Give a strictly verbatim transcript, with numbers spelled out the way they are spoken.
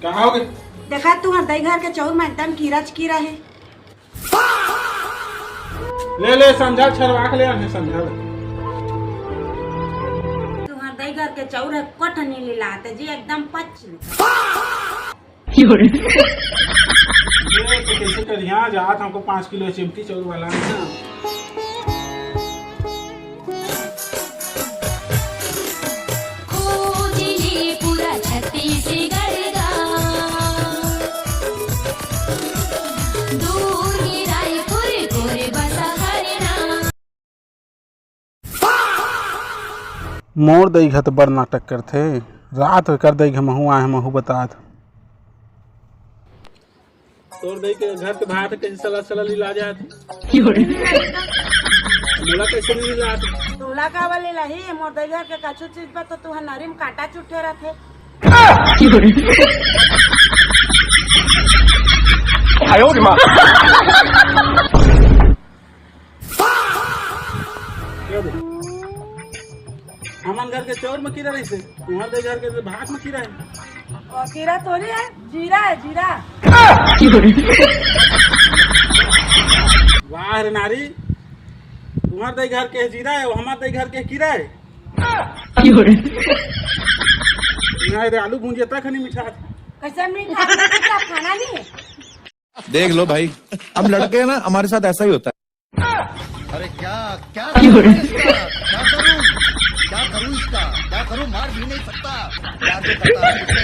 का होगे? देखा, तुंहर दई घर के चउर म एकदम कीरा च कीरा हे। ले, ले, संझा छरवा के ले आने, संझा ले। तुंहर दई घर के चउर ह कोठनी लीलात हे जी, एकदम पच ले। ये तो कइसे करिहा, जात हमको पाँच किलो चिमटी चउर वाला है ना। खोज ले पूरा छत्तीसगढ़ गा, दूर ही रायपुर गोरे बसा हरना। मोर दई घ तो बड़ नाटक करथे, रात हो कर दई घ महू आए, महू बतात। तोर दई के घर के भात कइसे सला सला लीला जात। मोला कइसे नी लीला जात? तोला काबर लीलाही? मोर दई घर के कछु चीज पर तो तुंहर नरी म कांटा चुटे रथे। हमन घर के चउर म कीरा रहिसे, तुंहर दई घर के भात म कीरा हे। ओ, कीरा थोड़ी हे, जीरा हे, जीरा। वाह रे नारी, तुंहर दई घर के जीरा हे, हमर दई घर के कीरा हे। नहीं रे, आलू भुंजिया तक नहीं मिठात। कइसे मिठात? खाना नहीं हे। देख लो भाई, हम लड़के हैं ना, हमारे साथ ऐसा ही होता है। अरे क्या, क्या करूं इसका? क्या करूं? क्या करूं इसका? क्या करूं? मार भी नहीं सकता। प्यार तो करता है मुझसे।